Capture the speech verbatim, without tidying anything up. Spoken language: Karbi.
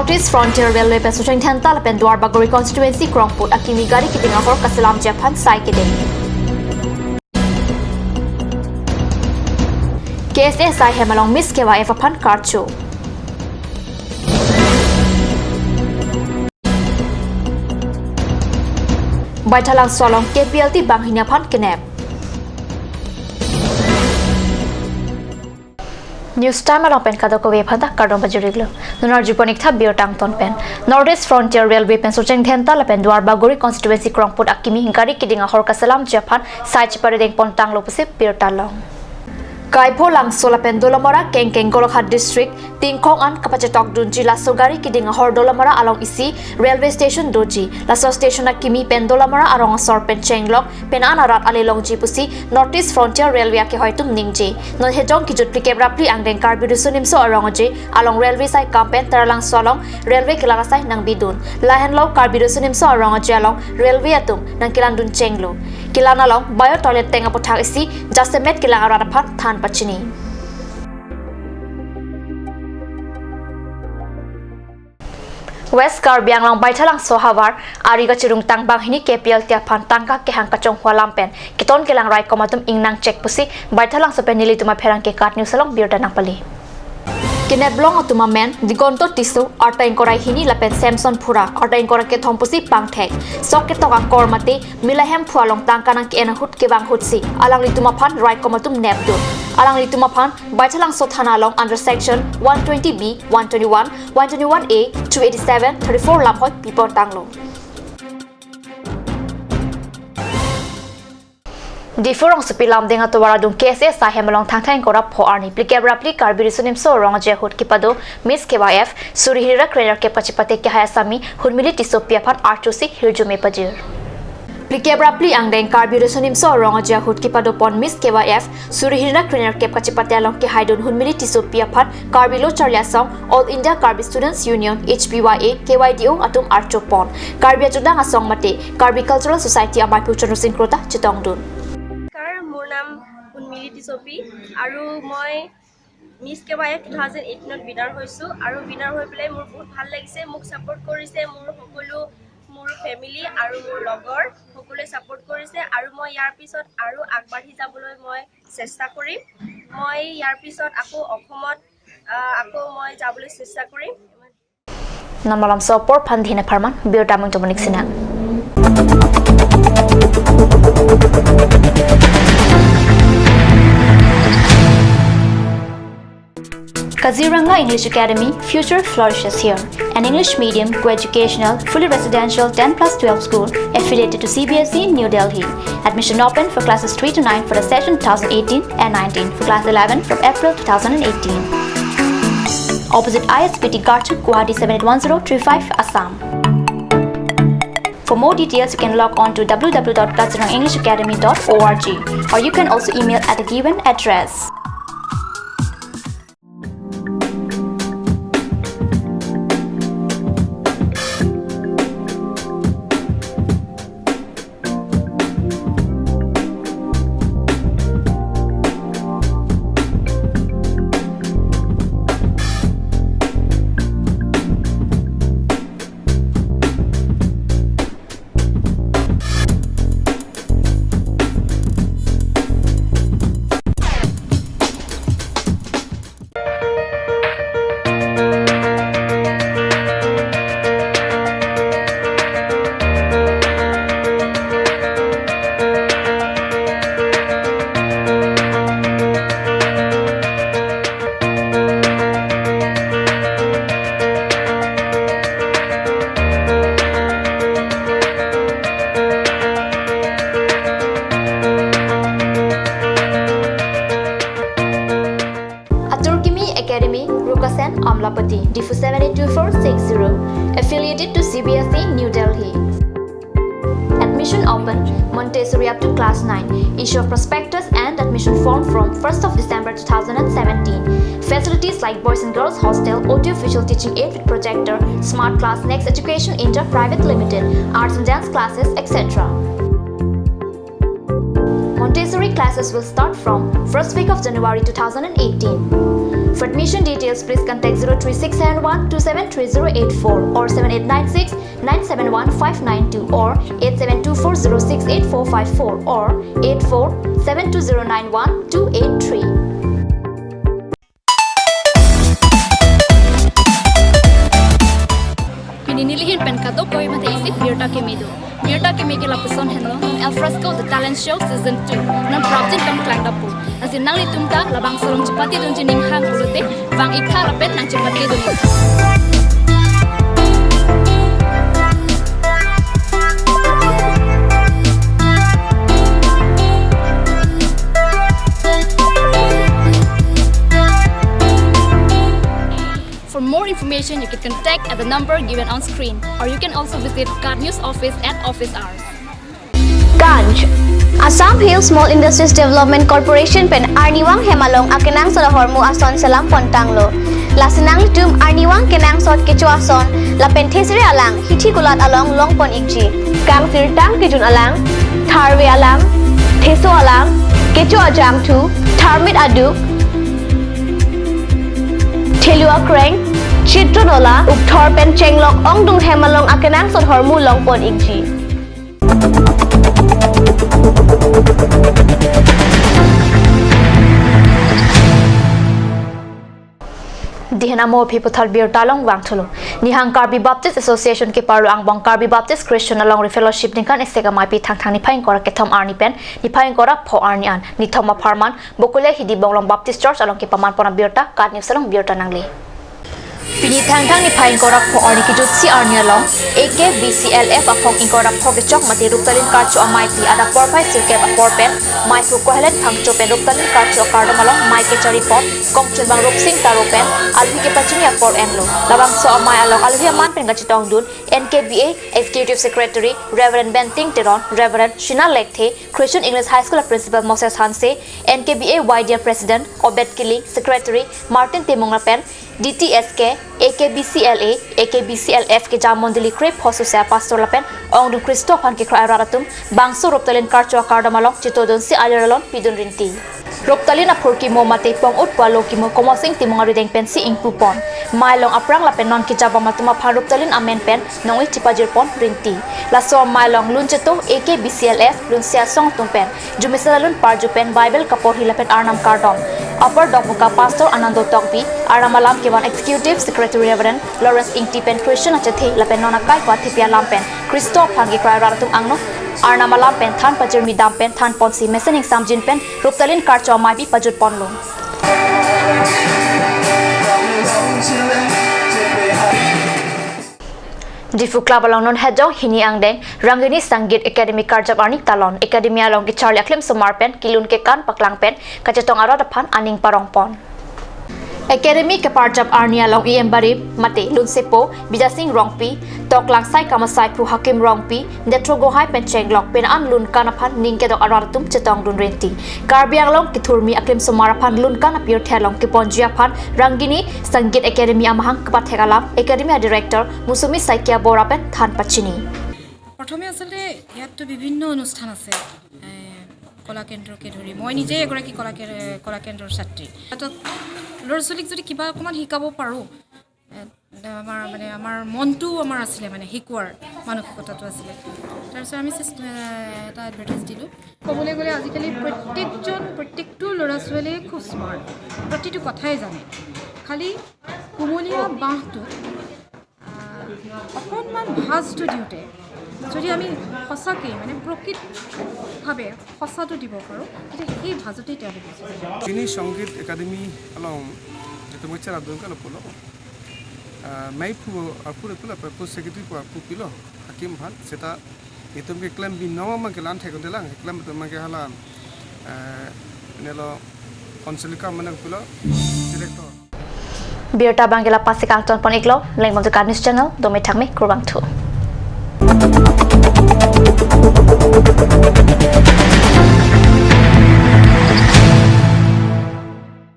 North East Frontier Railway pen Socheng Dhenta lapen Duar Bagori constituency krongput akimi gari keding ahor kaselamji aphan sai keding. K S A sai hem along Miss K Y F aphan karcho. Baithalangso along K P L T banghini aphan kenep. News Time along pen kadokave aphan ta kardom pajirlo. Non arjupon ik tha birta angton pen. North East Frontier Railway pen Socheng Dhenta lapen Duar Bagori constituency krongput akimi gari keding ahor kaselamji aphan sai cheparedeng pontanglo pusi birta long. Kaipholangso lapen Dolamara kengkeng Golaghat District, tingkong an kapachetokdunji laso gari keding ahor Dolamara along isi railway station doji. Laso station akimi pen Dolamara arong asor pen chenglok pen an arat ale longji pusi North East Frontier Railway akehoi atum ningje. Non hejong kijut phlikep ra phli angdeng Karbi Riso Nimso Rong Aje along railway sai kam pen Taralangso along railway kelang asai nangbidun. Lahenlo Karbi Riso Nimso Rong Aje along railway atum nangkelandun chenglo. Kelang along bio toilet tank aputhak isi jasemet kelang arat aphan than pachini. West Karbi Anglong Baithalangso havar ari kachirungtang banghini K P L T aphan tangka kehang kachonghu alam pen keton kelang raikom atum ingnang chek pusi Baithalangso pen nelitum apherangke KAT News along birta nangpali. Keneplong atum amen Digonto Tisso, arta ingkoi ra hini lapen Samson Phura, arta ingkoi ra kethom pusi pangthek. Sok ketok akor mate Milahem phu along tangka nangke-en ahut kevang ahutsi alanglitum aphan raikom atum nepdun. Alanglitum aphan Baithalangso Thana along under section one twenty B, one twenty-one, one twenty-one A, two eighty-seven, thirty-four lamhoi pipontanglo. Diphu rongsopi Lumding atovar adung K S A sai hem along Thangthang ingkoi ra pho arni phlikep ra phli Karbi Riso Nimso Rong Aje ahut kepado Miss K Y F suri hini ra krenerkep kachepate kehai asami Hunmili Tissopi aphan archosi hirjume pajir. Phlikep ra phli angdeng Karbi Riso Nimso Rong Aje ahut kepadopon Miss K Y F suri hini ra krenerkep kachepate along kehaidun Hunmili Tissopi aphan Karbi Lo Charli Asong, All India Karbi Students Union, H P Y A, K Y D O atum archopon. Karbi Ajudang Asong mate Karbi Cultural Society amei aphu Chandra Singh Kro ta chetongdun. নমস্কাৰ, মোৰ নাম উন্মিলি টিচপি আৰু মই miss K Y F two thousand এইটিনত winner হৈছোঁ আৰু উইনাৰ হৈ পেলাই মোৰ বহুত ভাল লাগিছে। মোক ছাপোৰ্ট কৰিছে মোৰ সকলো, মোৰ ফেমিলি আৰু মোৰ লগৰ সকলোৱে ছাপোৰ্ট কৰিছে আৰু মই ইয়াৰ পিছত আৰু আগবাঢ়ি যাবলৈ মই চেষ্টা কৰিম। মই ইয়াৰ পিছত আকৌ অসমত, আহ, আকৌ মই যাবলৈ চেষ্টা কৰিম। Non malomso apor aphan dhin apharman birta mung tomonik sinang. Kaziranga English Academy, future flourishes here. An English medium, co-educational, fully residential ten plus twelve school affiliated to C B S E, New Delhi. Admission open for classes three to nine for the session two thousand eighteen and nineteen, for class eleven from April two thousand eighteen. Opposite I S B T Garchuk, Guwahati seven eight one zero three five, Assam. For more details, you can log on to W W W dot kaziranga english academy dot org, or you can also email at the given address. Atur Kimi Academy, Rukasen, Amlapati, Diphu seven eight two four six zero. Affiliated to C B S E, New Delhi. Admission open, Montessori up to class nine. Issue of prospectus and admission form from first of December two thousand seventeen. Facilities like boys and girls hostel, audio visual teaching aid with projector, smart class, Next Education India Private Limited, arts and dance classes, et cetera. Montessori classes will start from first week of January two thousand eighteen. For admission details, please contact zero three six seven one two seven three zero eight four or seven eight nine six nine seven one five nine two or eight seven two four zero six eight four five four or eight four seven two zero nine one two eight three. Pini nelihin pen kadokave mate isi birta keme do. Birta keme ke lapuson henlo, non Al Fresco The Talent Show Season two. Non prapjin kam klang dapu. Lasi nanglitum ta labangso along chepatedunji aning hang pulote, vang-iktha lapen nangchepatedun. For more information, you can contact at the number given on screen, or you can also visit KAT News office at office hours. Ganj. Assam Hill Small Industries Development Corporation pen arnivang hem along akenangsot ahormu ason selam pon tanglo. Lasi nanglitum arnivang kenangsot kecho ason lapen thesere alang hithi kulat along long pon ikji. Kangsirtang kejun alang, tharve alang, theso alang, kecho ajangthu, tharmit aduk, thelu akreng, chitron ola, ukthor pen chenglok ongdung hem along akenangsot ahormu long pon ikji. Dihen amo aphi puthot birta along vangthulo. Nihang Karbi Baptist Association keparlo angbong Karbi Baptist Christian a-Longri Fellowship ningkan isi amei pi Thangthang niphai ingkoi ra kethom arni pen niphai ingkoi ra pho arni an nithom apharman Bokulia Hidi Bonglong Baptist Church along kepaman pon abirta KAT News along birta nangle. Pini Thangthang niphai ingkoi ra pho arni kejutsi arni along A K B C L F aphong ingkoi ra pho kechok mate Ruptalin Karcho amei pi adap porphai sirkep apor pen meiphu Kohelen Phangcho pen Ruptalin Karcho akardom along mei kechari pon Kongchunbang Rupsing Taro pen alohi kepachini apor enlo. Labangso amei along alohi aman pen kachetongdun N K B A Executive Secretary Reverend Benting Teron, Reverend Shina Lekthe, Christian English High School a Principal Moses Hanse, N K B A Y D A President Obed Killing, Secretary Martin Timung lapen D T S K, A K B C L A, A K B C L F kejam mondoli krepho sose a-pastor lapen ongdung Khristo aphan kekroi arat atum bangso Ruptalin Karcho akardom along chetongdunsi alir alon pidun rinti. Ruptalin aphurkimo mate pong-ut pu alo kimo Komosing Timung arideng pensi ingpu pon. Mei along aphrang lapen non kejabom atum aphan Ruptalin amen pen nong-i chepajir pon rinti. Laso amei along lun cheto A K B C L F lunse asong atum pen jumisa alun parju pen Bible kaporhi lapen Arnam kardom. Upper Dokmoka Pastor Anando Tokbi, Arnam alam kevan Executive Secretary Reverend Lawrence Ingti pen Christian achethe lapen non akai pathepi alam pen Khristo aphan kekroi arat atum angno Arnam alam pen than pajirmi dam pen than ponsi mesen ingsamjin pen Ruptalin Karcho amei pi pajut ponlo. Diphu Club along non hejong hini angdeng Rangini Sangeet Academy karjap arni talon. Academy along kecharli aklim osomar pen kelun kekan paklang pen kachetong arat aphan aning parong pon. Academy keparjap arni along E M Barip mate lunsepo Bijasing Rongpi, Toklangsai Kamasai phu Hakim Rongpi, Detro Gohai pen chenglok pen an lun kan aphan ning kedok arat atum chetongdun rinti. Karbi Anglong kethurmi aklim osomar aphan lun kan apirthe along keponji aphan Rangini Sangeet Academy amahang kepathek alam Academy a-Director Musumi Saikia Bora pen than pachini. প্ৰথমে আচলতে ইয়াততো বিভিন্ন অনুষ্ঠান আছে, এ, কলা কেন্দ্ৰকে ধৰি। মই নিজেই এগৰাকী কলা কে-, কলা কেন্দ্ৰৰ ছাত্ৰী। তাত ল'ৰা ছোৱালীক যদি কিবা অকণমান শিকাব পাৰোঁ, এ, আমাৰ মানে আমাৰ মনটো আমাৰ আছিলে মানে শিকোৱাৰ মানসিকতাটো আছিলে। তাৰপিছত আমি চেষ্টা, এ, এটা এডভাৰটাইজ দিলোঁ। ক'বলৈ গ'লে আজিকালি প্ৰত্যেকজন, প্ৰত্যেকটো ল'ৰা ছোৱালীয়ে খুব স্মাৰ্ট, প্ৰতিটো কথাই জানে। খালি কুমলীয়া বাঁহটো, আহ, অকণমান ভাজটো দিওঁতে যদি আমি সঁচাকৈ মানে প্ৰকৃতভাৱে সঁচাটো দিব পাৰোঁ, তেতিয়া সেই ভাজতেই তেওঁলোকে বুজি পাব। Rangini Sangeet Academy along, jete mo chara dun kalo pulo, ah, meiphu arpu le pulo, arpu secretary pu arpu pilo, Hakim aphan, seta itum keklem binong mang kelang thek unte lang, keklem itum mang ke hala, ah, nelo konselika manang pulo, director. Birta abang ke la pasi kangton pon iklo, lengmon tukan News Channel, domi thangmi kurvangthu.